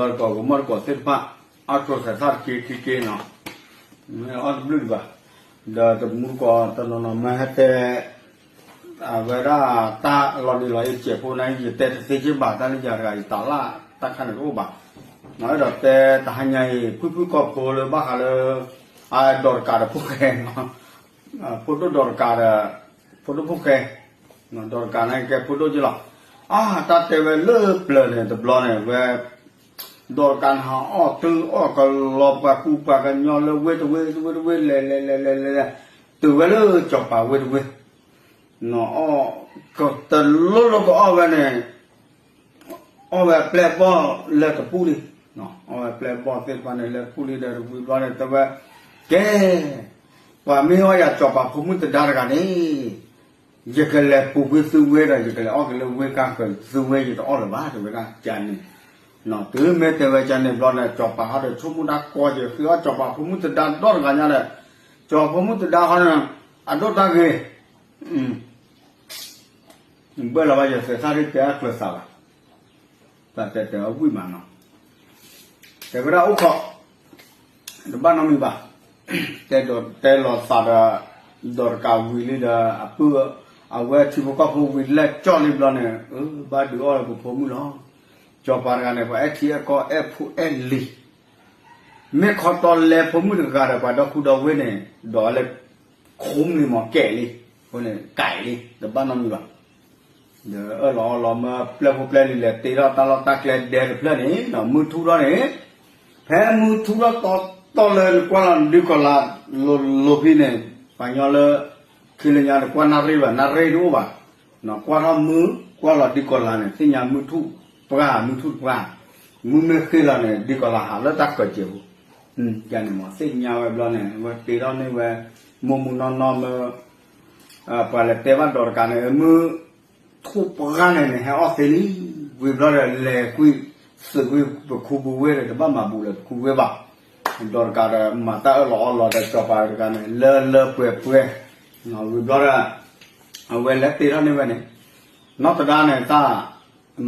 ကီၢ်ကမီၣ်တကီၢ်သ့ၣ်တဖၣ် အါထီၣ်သဲးသၣ်တက့ၢ်ခံက့ၢ်နီၤ, မ့ၢ်အီၣ်တဘျုးဒံးဘၣ်, ဒီးတမူတကီၢ်တနီၤနီၤ မ့ၢ်ဟဲတဲ အဝဲဒၣ်တၢ်လီၤနံၤလီၤအ့စဲးဖိန့ၣ် ယတဲတသ့က့ဘၣ်, တၢ်လၢယၤတဂၤ ယတၢ်လၢတၢ်ခါန့ၣ်တအိၣ်ဘၣ်, အဲၣ်ဒိးတဲတဟါညါအံၤ ဖုၣ်ဖုၣ်ကီၢ်ဖိလၢဘၣ်ဃးလၢ အဒိးတကးဒီးဖိၣ်ဃဲ ဖိဒိၣ်ဒိးတကးဒီး ဖိဒိၣ်ဖိၣ်ဃဲ, ဒိးတကးန့ၣ်ကဲဖိဒိၣ်က့လီၤ, အါ တၢ်တဲဝဲလၢပျၢၤန့ၣ် တဘျီန့ၣ် ဝဲ ဒိးတကးန့ၣ် ဟးအီၣ်တုၤအီၣ်ကလီၤပှၤကူပှၤကညီလၢဝ့ၢ်တဝ့ၢ် ဝ့ၢ်တဝ့ၢ် လဲၤလဲၤလဲၤလဲၤလဲၤလဲၤ တုၤဝဲလၢစီၤပၤဝ့ၢ်တဝ့ၢ်, အီၣ်တလိၣ်လိၣ်ကအီၣ်ဝဲန့ၣ် အီၣ်ဝဲအပျဲၢ်အဘီၣ်လၢတပူၤလံ, အီၣ်ဝဲအပျဲၢ်အဘီၣ်သ့ၣ်တဖၣ်န့ၣ် လၢတပူၤလံဒီး ဝံၤဘျီန့ၣ် တဲဝဲ, ကဲ, ပှၤမ့ၢ်အီၣ်ယၤစီၤပၤဖိမုၣ်သဒါတဂၤန့ၣ် ယကလဲၤပူၤကွံာ်သုဝ့ၢ်ဒီး ယကလဲၤအီၣ်က့ၤလၢဝ့ၢ်ကါဃၢၤ သုဝ့ၢ်ယတအီၣ်လၢၤဘၣ် တဲဝဲဒၣ်ကန့ၣ်, တုၤမ့ၢ်တဲဝဲကန့ၣ်ဘျီန့ၣ် စီၤပၤဟီဒီးဆိကမိၣ်တၢ်ကီက့ၤ ဃ့အီၣ်စီၤပၤဖိမုၣ်သဒါဒီတဂၤညါဒီး, စီၤပၤဖိမုၣ်သဒါဟီန့ၣ် အဒိၣ်တၢ်ဂ့ၤ ဘၢလီၤဘၣ်ယသဲးသၣ်ရ့ၣ်တဲအကျၢၤသးဘၣ်, တၢ်တဲတဲအဝံၣ်မးနီၤ, တဲဝဲဒၣ်အိၣ်ခိး, တဘၣ်နီတမံၤဘၣ်, တဲဒိးတဲလီၤသးဒီး, ဒိးတကးဝံၤလံဒီး အပုၢ်, အဝဲထံဖိကီၢ်ဖိဝံၤလဲၣ်ကၠီၣ်လံဘျီန့ၣ် အဘၣ်ဒုးအီၣ်လၢပဖိမုၣ်လီၤ, စီၤပၤတဂၤန့ၣ် ပှၤအဲၣ်ထံအဲၣ်ကီၢ်အဲၣ်ဖိအဲၣ်လံၤ မ့ၢ်ခီတီလဲဖိမုၣ်တဂၤဒီး ပှၤဒီခိၣ်ဒီဝ့ၢ်န့ၣ် ဒီးအီၤလၢ ခိမုၢ်လံမးကဲးလံ, အဃိန့ၣ် ကဲးလံ တဘၣ်နီတမံၤဘၣ်, ဒီးအၢၣ်လီၤအီလီၤမၢပျဲၢ်ဖိပျဲၢ်လံၤလဲၤတ့ထီၣ်တၢ်လီၢ်တၢ်ကျဲဒဲတဖျၢၣ်န့ၣ် မုၢ်ထူၣ်ထီၣ်န့ၣ်, ဖဲမုၢ်ထူၣ်ထီၣ်တီတီလၢနကွၢ်လီၤနဒုကီၤလၤ, လိၤလိၤဖဲန့ၣ်, ပှၤညီလၢ, ခံလၢညါတကွၢ်နၣ်ရံၣ်ဘၣ် နၣ်ရံၣ်တအိၣ်ဘၣ်, ကွၢ်ထီၣ်မုၢ်ကွၢ်လီၤဒုကီၤလၤန့ၣ် သ့ၣ်ညါမုၢ်ထူၣ်ပှၢ် မုၢ်ထူၣ်တပှၢ်, မုၢ်မ့ၢ်ဃ့လီၤန့ၣ် ဒုကီၤလၤဟးလၢတၢ်ဃၢၤစဲးပူၤ, န့ၣ်မးသ့ၣ်ညါဝဲဘျီန့ၣ် ဝဲတ့ထီၣ်န့ၢ်ဝဲ, မိၢ်မုၢ်နီၢ်နီၢ်မၢ, ပှၤလဲၤတဲဘၣ်ဒိးတကးန့ၣ် မုၢ်ထူၣ်ပှၢ်န့ၣ်န့ၣ် ဟဲအီၣ်သ့လံ, ဝံၤဘျီဒီးလဲၤကွံာ်, သုးကွံာ်ပခူပဝ့ၢ်ဒီး တဘၣ်မၤဘူးလၢပခူပဝ့ၢ်ဘၣ်, ဒိးတကးဒီးမၤတၢ်အၢၣ်လီၤအီလီၤဒီးစီၤပၤတဂၤန့ၣ် လၢလၢပှဲၤပှဲၤ, ဝံၤဘျီဒီး, အဝဲလဲၤတ့ထီၣ်န့ၢ်ဝဲန့ၣ်, နီၢ်သဒါန့ၣ်တၢ်,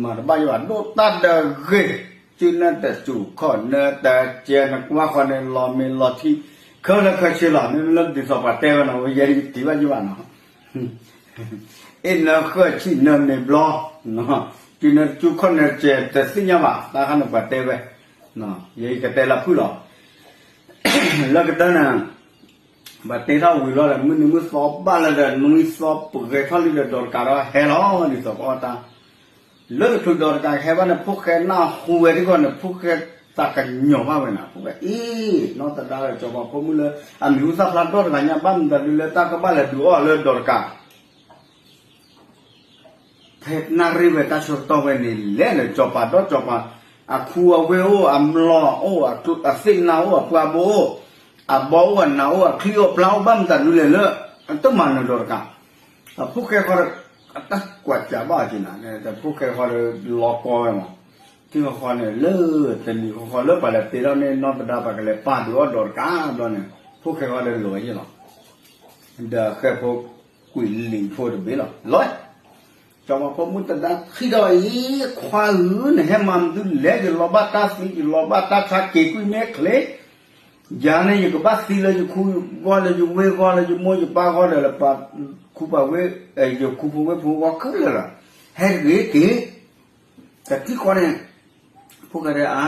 မၤတဘၣ်ယဘၣ် ဒိၣ်တၢ်ဒီးဂ့ၤ, စုနၢတစူၤခီၣ်နၢတစဲး နကွၢ်ဃီန့ၣ် လီၤမ့ၤလီၤထံ, ခဲလၢာ်ခဲဆ့လီၤ မ့မ့ၢ်လၢဒ်သိးပှၤတဲဝဲနီၤ ဝဲယဲဒ်တံၤဘၣ်ယဘၣ်နီၤ အ့ၣ်နၢဃၢၣ်ဆံၣ်နၢမ့ၤဘျီ, စုနၢတစူၤခီၣ်နၢတစဲး တသ့ၣ်ညါဘၣ် တၢ်ခါန့ၣ်ပှၤတဲဝဲ, ယကတဲလၢဖုၣ်လီၤ လၢကတၢၢ်န့ၣ်, ဘၣ်တ့ထီၣ်ဝံၤလီၤဒီး မုၢ်နံၤမုၢ်သီဘၣ်လၢဒီး နွံသီပဂဲၤထီၣ်လံဒီး ဒိးတကးဒီးဟဲလီၤ ဒ်သိးကအီၣ်တၢ်, လၢတချုးဒိးတကးဟဲဘၣ်န့ၣ် ဖိၣ်ဃဲနၢ်ဟူဝဲဒ်ကီးန့ၣ် ဖိၣ်ဃဲသးကညီၤဘၣ်ဝဲန့ၣ် ဖိၣ်ဃဲအံၤ နီၢ်သဒါဒီးစီၤပၤဖိမုၣ်လၢ အမံၤဟူသၣ်ဖျါဒီတဂၤညါ ဘၣ်မတၤဒုလၢတၢ်ကဘၣ်လဲၤဒုးအီၣ်လၢဒိးတကး ဖဲနၣ်ရံၣ်ဝဲတၢ်ဆၢကတီၢ်ဝဲန့ၣ်လဲၣ်န့ၣ် စီၤပၤဒီးစီၤပၤ, အခူအဝ့ၢ်အိၣ် အမျိာ်အိၣ် အသ့ၣ်နၢ်အိၣ် အပှၢ်ဘိအိၣ်, အဘီအိၣ် အနးအိၣ် အချံအိၣ် အပျၢ်အိၣ် ဘၣ်မတၤဒုလဲၣ်လၢ အတမၤနၢၤဒိးတကး, အဖိၣ်ဃဲဃီဒီး အတၢ်ကွၢ်စၢ်ဘၣ်က့ၤနၤ ဖိၣ်ဃဲဃီဒီးလီၤကီဝဲမး, ထံဃီဃီန့ၣ် လၢတနံၤဃီဃီလၢပှၤလဲၤတ့ထီၣ်န့ၢ်နီၢ်သဒါ ပှၤကလဲၤပာ်ဒုးအီၣ်ဒိးတကးဘျီန့ၣ် ဖိၣ်ဃဲဃီဒီးလီၤဝဲယ့ၢ်လီၤ ဒီးဃဲဖိကွံာ်လံၤဖိတဘ့ၣ်လီၤ. လီၤ, စီၤပၤဖိမုၣ်သဒါထံၣ်ဒီးအံၤ ခွါဧၢ နဟဲမၤမနုၤလဲၣ်, ယလီၤဘၣ်တၢ်သံ ယလီၤဘၣ်တၢ်ဆါက့ၤကွံာ်မ့ၢ်ချ့, ယၤန့ၣ် ယကဘၣ်သံလၢယခူဂီၢ် လၢယဝ့ၢ်ဂီၢ် လၢယမိၢ်ယပၢ်ဂီၢ်ဒီး လၢပှၤခူပှၤဝ့ၢ် ယခူဖိဝ့ၢ်ဖိဂီၢ်ခဲလၢာ်လီၤ. ဟဲတဂ့ၤက့ၤ တထံၣ်ဃီန့ၣ် ဖိၣ်ဃဲတဲအါ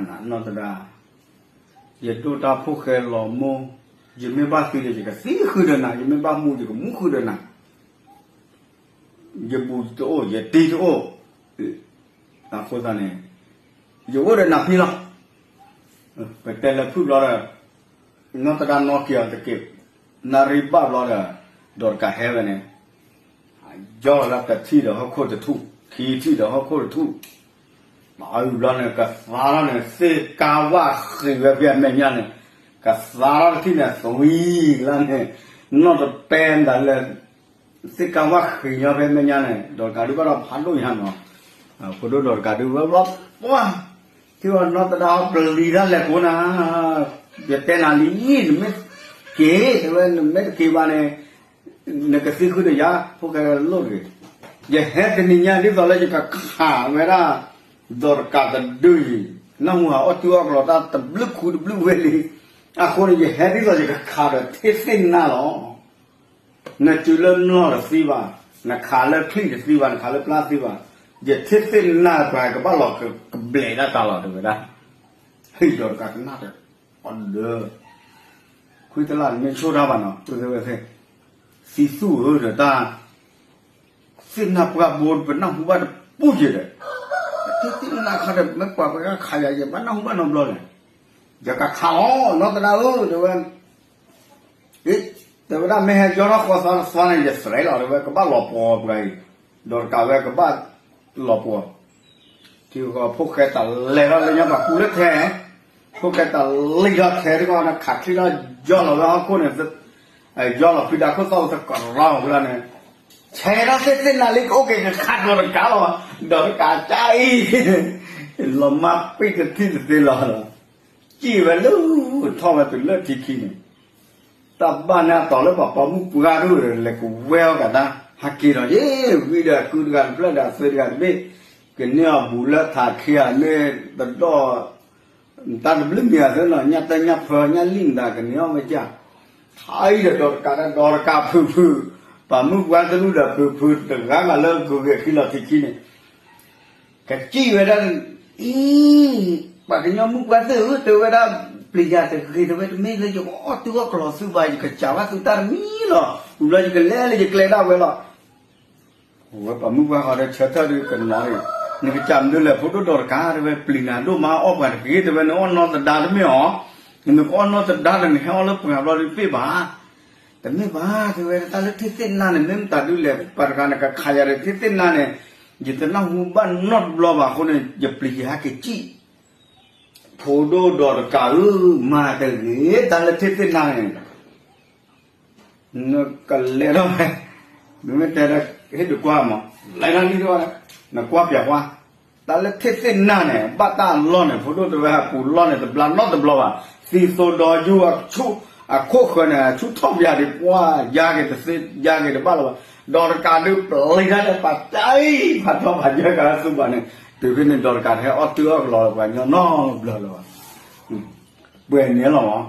နီၢ်သဒါ ယဒိၣ်တၢ်ဖိၣ်ဃဲလီၤမိၢ်, ယမ့ၢ်ဘၣ်သံဒီး ယကသံဃုာ်ဒီးနၤ, ယမ့ၢ်ဘၣ်မူ ယကမူဃုာ်ဒီးနၤ, ယဘူးတအိၣ် ယတံၤတအိၣ်, အဃိသတးန့ၣ် ယအိၣ်ဒီးနၤဖဲလီၤ. ပတဲလၢဖုၣ်ဘျီဒီး နီၢ်သဒါနီၢ်က့ၤအီၤတက့ၢ်, နၣ်ရံၣ်ဘၣ်ဘျီဒီး ဒိးတကးဟဲဝဲန့ၣ် ယီၢ်လၢတထံၣ်ဒီးဟီၣ်ခိၣ်တထူၣ်, ခံထံၣ်ဒီးဟီၣ်ခိၣ်တထူၣ်, ဘၣ်အုၣ်ဘျီန့ၣ် ကသါထီၣ်န့ၣ် သ့ၣ်ကါဝၣ်ဃံးဝဲဖဲအမဲာ်ညါန့ၣ်, ကသါထီၣ်တထံၣ်န့ၣ် သွံလၢန့ၣ်, နီၢ်တပဲမတၤလဲၣ်, သ့ၣ်ကါဝၣ်ဃံးညီဖဲမဲာ်ညါန့ၣ် ဒိးတကးဒုးဘၣ်ဒီးဖးဒိၣ်ညါနီၤ, ဖိဒိၣ်ဒိးတကးဒုးဝဲဘျီ, ပှၤ, ထံၣ်ဝဲနီၢ်သဒါပျံၤတၢ်လဲၤကိးနၤ, ယတဲနၤလံ နမ့ၢ်က့ၤ တဲဝဲ နမ့ၢ်တက့ၤဘၣ်န့ၣ် နကသံဃုာ်ဒီးယၤ ဖိၣ်ဃဲလိၣ်တဂ့ၤ, ယဟဲတနံၤညါဒ်သိးလၢယကခးဝဲဒၣ် ဒိးတကးတဒုအံၤ နၢ်ဟူဟးအီၣ်တုၤအီၣ်ကလီတၢ်တဘျုးခူတဘျုးဝဲလံ. အဃိန့ၣ် ယဟဲဒ်သိးယကခးဒီးထ့သ့ၣ်နၢ်လီၤ. နစုလၢမျိာ်တသံဘၣ်, နခးလၢချံၣ်တသံဘၣ်, နခးလၢပျၢ်သံဘၣ်, ယထ့သ့ၣ်နၢ်ပှၤကဘၣ်လီၤကဘျဲးဒၣ်တၢ်လီၤ တဲဝဲဒၣ်. ဟ့ၣ်ဒီးတကးကနၣ်ဒီး အီၤဒီး ခွံတလၢ်န့ၣ်မ့ၢ်ဆိၣ်တၢ်ဘၣ်နီၤ ဝဲသ့ၣ် သံသူၣ်ဧၢဒီးတၢ် သ့ၣ်နၢ်ပှၢ်ဘိပနၢ်ဟူဘၣ်တပူၤက့ၤဒီး သ့ၣ်သ့ၣ်နၢ်ခါဒီး မ့ၢ်ပှၤပှၤကခးယၤ ယဘၣ်နၢ်ဟူဘၣ်နီတဘျီလဲၣ်. ယကခးလီၤ နီၢ်သဒါဧၢ တဲဝဲ တဲဝဲဒၣ် မ့ၢ်ဟဲယီထီၣ်ဃီသီတသီန့ၣ် ယစဲးလီၤ တဲဝဲ ကဘၣ်လီၤပှီၢ်ပှၤအံၤ, ဒီးတကးဝဲကဘၣ်လီၤပှီၢ် ထံဃီဖိၣ်ဃဲတၢ်လဲၤထီၣ်လၢညါပှၤကူလၢထဲ, ဖိၣ်ဃဲတၢ်လံၣ်ထီၣ်ထဲတခီန့ၣ် ခးချံလီၤယီၢ်လီၤဝဲဟီၣ်ခိၣ်န့ၣ်, ယီၢ်လီၤဖုဒါခိၣ်သီၣ်သကရီဝဲဒၣ်န့ၣ်, ဆဲးထီၣ်သ့ၣ်သ့ၣ်နၢ်လံ ကအိၣ်က့ၤကခးဒီးတကးလီၤ, ဒီးတကးကၢ်အံၤ, လီၤမၢ်ပ့ၢ်တထံၣ်တသ့လီၤလီၤ, စံၣ်ဝဲလၢ ထီၣ်ဝဲတုၤလၢထံခံန့ၣ် တၢ်ဘၣ်န့ၣ်အတီၤလၢပှၤပိာ်မုၣ်ပှၢ်ဒိၣ်ဒီး လဲၤကဝဲအီၣ်ကဒါ, ဟဲက့ၤဒီး ယ့ၣ် ဝံဒီးအကုတဂၤတဖျၢၣ်ဒီးအသွဲတဂၤတဘ့ၣ်, ကန့ၢ်အီၤဘူးလၢထးခံဂၤန့ၣ် တဒီၣ်, တၢ်တဘျုးမံၤအသၢနီၤ ညၣ်တၢညၣ်ဖၢ ညၣ်လံၣ်မတၤကန့ၢ်အီၤဝဲကၢ်, ဟဲအံၤဒီးဒီးတကးဒီးဒီးတကးဖုးဖုး, ပှၤမုၣ်ပှၢ်တလူၢ်ဒီးဖုးဖုးတဂၤဂၤလၢဂုၤဂ့ၤခံလီၤထံခံန့ၣ် ကစံၣ်ဝဲဒၣ်, အံၤ, ပှၤကညီမုၣ်ပှၢ်သ့ၣ်ဧၢ တဲဝဲဒၣ်, ပျံၤယၤတဂ့ၤ တဲဝဲ တမ့ၢ်လၢယကအီၣ်တုၤအီၣ်ကလီၤသုဘၣ် ယကစၢ်ဘၣ်သုတၢ်တမံၤလီၤ, ဝံၤလီၤယကလဲၤလၢယကျဲဒၣ်ဝဲလီၤ. ဝဲပှၤမုၣ်ပှၢ်ဃီဒီးဆၢထၢၣ်ဒုးကနီၤအံၤ, နကစၢ်မနုၤလဲၣ် ဖိဒိၣ်ဒီးတကး တဲဝဲ ပျံၤနၤဒိၣ်မးအီၣ်ပှၤတဂ့ၤ တဲဝဲ နအီၣ်နီၢ်သဒါတမ့ၢ်အီၤ, နကအီၣ်နီၢ်သဒါဒီးနဟဲအီၣ်လၢပှၤဘျီဒုးတဘ့ၣ်ဘၣ် တမ့ၢ်ဘၣ် တဲဝဲ တၢ်လၢထ့သ့ၣ်နၢ်န့ၣ် မ့ၢ်မတၤဒုလဲၣ် ပှၤတဂၤနကခးယၤဒီးထ့သ့ၣ်နၢ်န့ၣ်, ယတနၢ်ဟူဘၣ်နီတဘျီဘၣ်အဃိန့ၣ် ယပျံၤယဟဲက့ၤစံၣ်, ဖိဒိၣ်ဒီးတကးဧၢ, မၤတဂ့ၤ တၢ်လၢထ့သ့ၣ်နၢ်န့ၣ် နကလဲၤထီၣ်ဝဲ, မ့မ့ၢ်တဲဒီး ဟ့ၣ်ဒုးကွၢ်မး, လဲၤထီၣ်လံထီၣ်, နကွၢ်ပၠးကွၢ်, တၢ်လၢထ့သ့ၣ်နၢ်န့ၣ် ဘၣ်တၢ်အလီၢ်န့ၣ် ဖိဒိၣ်တဲဝဲ အပူၤလီၢ်န့ၣ် တဘျါနီတဘျီဘၣ်, သံသိဒီယူၢ် အခိၣ်ဃၢၤန့ၣ် ဆူၣ်ထီၣ်ပၠးဒံး ပှၢ်ယါက့ၤတသ့ ယါက့ၤတဘၣ်လၢၤဘၣ်, ဒီးတကးဒုးပျံၤတၢ်ဒီးပှၤတၢ်အံၤ ပှၤထီၣ်ပှၤယၢကၤသူဘၣ်န့ၣ် တုၤဖဲန့ၣ် ဒီးတကးတဟဲအီၣ်တုၤအီၣ်ကလီၤပှၤကညီနီတဘျီလၢၤဘၣ်, ပှဲၤန့ၣ်လီၤမး